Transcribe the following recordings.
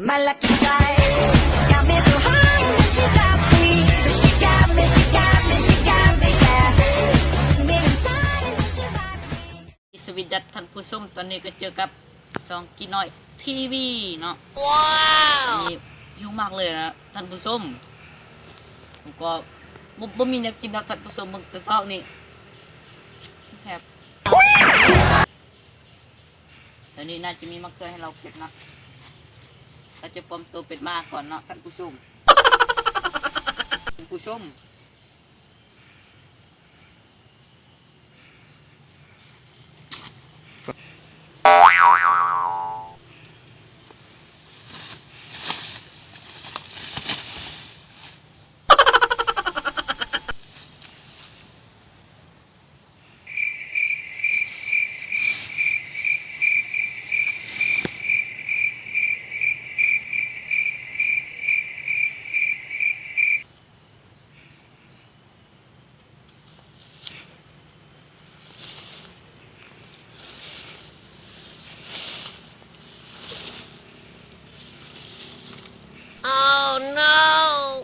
My lucky strike got me so high, then she got me, then she got me, she got me, she got me, yeah. Took me inside and then she rocked me. ສະຫວັດດີທ່ານຜູ້ຊົມ, ຕອນນີ້ກໍເຈີກັບຊ່ອງກີນ້ອຍທີວີເນາະ. ວ້າວ ອັນນີ້ຫິວມາກເລີຍນະທ່ານຜູ້ຊົມ. ກໍບໍ່ ບໍ່ມີແນວກິນເນາະທ່ານຜູ້ຊົມ, ເບິ່ງແຕ່ທ້ອງນີ້ແຊບ. ແຖວນີ້ໜ້າຈະມີມະເຂືອໃຫ້ເຮົາເກັບນະ. ເຮົາຈະປອມໂຕເປັນໝາກ່ອນເນາະທ່ານຜູ້ຊົມ. ທ່ານຜູ້ຊົມ.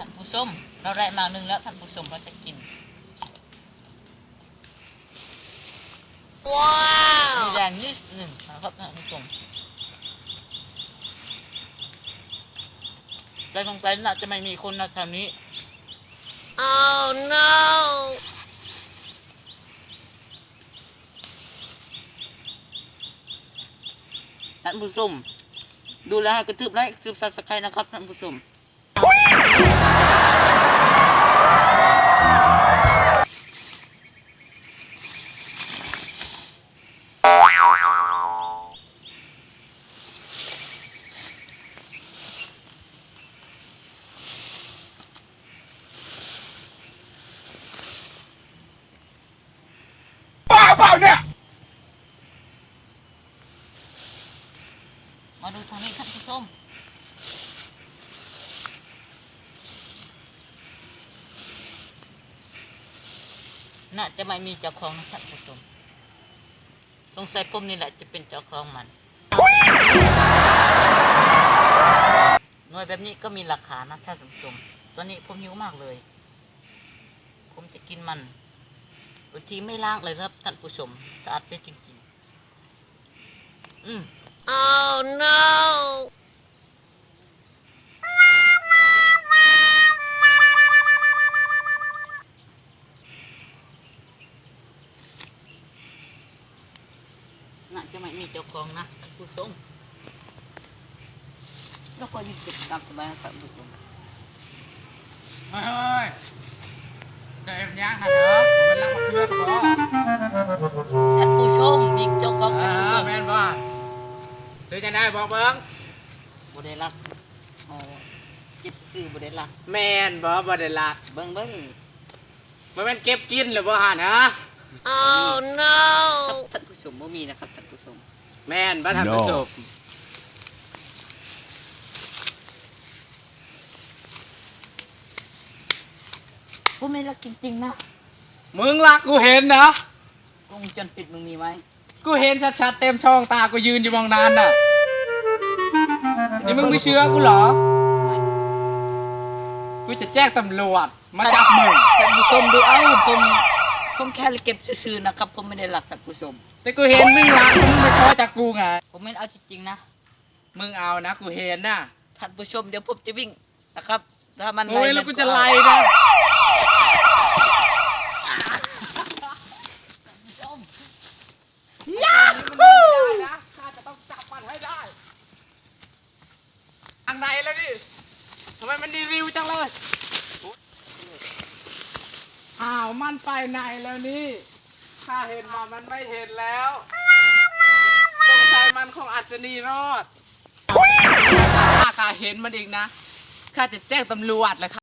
ທ່ານຜູ້ຊົມ, ເຮົາໄດ້ໝາກໜຶ່ງແລ້ວທ່ານຜູ້ຊົມ, ເຮົາຈະກິນ. ວ້າວ ມີແດງນິດໜຶ່ງນະຄັບທ່ານຜູ້ຊົມ. ແຕ່ສົງໄສໜ້າຈະໄມ່ມີຄົນນະແຖວນີ້. Oh no! ທ່ານຜູ້ຊົມ, ດູແລ້ວໃຫ້ກະທຶບໄລ້ ກະທຶບ Subscribe ນະຄັບທ່ານຜູ້ຊົມ. ບ້າເປົ່າເນຍ. ມາດູທາງນີ້ທ່ານຜູ້ຊົມ, ໜ້າຈະໄມ່ມີເຈົ້າຂອງນະທ່ານຜູ້ຊົມ. ສົງໄສຜົມນີ້ແຫຼະຈະເປັນເຈົ້າຂອງມັນ. ໜ່ວຍແບບນີ້ກໍມີລາຄານະທ່ານຜູ້ຊົມ. ຕອນນີ້ຜົມຫິວມາກເລີຍ, ຜົມຈະກິນມັນໂດຍທີ່ໄມ່ລ້າງເລີຍນະທ່ານຜູ້ຊົມ. ສະອາດເສຍຈິງໆ. ອືມ. Oh no! ໜ້າຈະໄມ່ມີເຈົ້າຂອງນະທ່ານຜູ້ຊົມ. ແລ້ວກໍຢູ່ເກັບຕາມສະບາຍນະທ່ານຜູ້ຊົມ. ເຮີ້ຍ ເຈົ້າເຮັດຫຍັງຫັ້ນເນາະ? ບໍ່ແມ່ນລັກມະເຂືອບໍ? ທ່ານຜູ້ຊົມ ມີເຈົ້າຂອງ ທ່ານຜູ້ຊົມ. ເອີ ແມ່ນບໍ່? ຊື່ຈັ່ງໃດ ບອກເບິ່ງ. ບໍ່ໄດ້ລັກ. ເອົາ ເກັບຊື່ໆ ບໍ່ໄດ້ລັກ. ແມ່ນບໍ່? ບໍ່ໄດ້ລັກ. ເບິ່ງ ເບິ່ງ. ບໍ່ແມ່ນເກັບກິນຫຼືບໍ່ຫັ້ນ ຮະ? Oh no! ທ່ານ ທ່ານຜູ້ຊົມ ບໍ່ມີນະຄັບທ່ານຜູ້ຊົມ. ແມ່ນບໍ່ທ່ານຜູ້ຊົມ? ບໍ່ແມ່ນລັກຈິງໆ ນະ. ມຶງລັກ ກູເຫັນນະ. ກ້ອງວົງຈອນປິດມຶງມີໄວ້. ກູເຫັນຊັດໆ ເຕັມສອງຕາ ກູຢືນຢູ່ໝ່ອງນັ້ນນະ. ນີ້ມຶງບໍ່ເຊື່ອກູເຫຼືອ? ກູຈະແຈ້ງຕຳຫຼວດມາຈັບມຶງ. ທ່ານຜູ້ຊົມດູເອົາ, ຜົມ ຜົມແຄ່ເກັບຊື່ໆ ນະຄັບ, ຜົມບໍ່ໄດ້ລັກທ່ານຜູ້ຊົມ. ແຕ່ກູເຫັນມຶງລັກ, ມຶງໄປຂໍຈາກກູໄງ. ຜົມແມ່ນເອົາຈິງໆ ນະ. ມຶງເອົານະ, ກູເຫັນນະ. ທ່ານຜູ້ຊົມ, ດຽວຜົມຈະວິ່ງນະຄັບ. ຖ້າມັນ ໂອ້ຍ ໄລ່ ແລ້ວກູຈະໄລ່ນະ. ທ່ານຜູ້ຊົມ. ຢາຮູ້! ຂ້າຈະຕ້ອງຈັບມັນໃຫ້ໄດ້. ທາງໃນແລ້ວນີ້ ທຳໄມມັນໄດ້ເລັວຈັງເລີຍ? ອ້າວ ມັນໄປໃນແລ້ວນີ້. ຂ້າເຫັນວ່າມັນໄປເຫັນແລ້ວ. ສົງໄສມັນຄົງອາດຈະໜີລອດ. ຖ້າຂ້າເຫັນມັນອີກນະ ຂ້າຈະແຈ້ງຕຳຫຼວດແລ້ວ.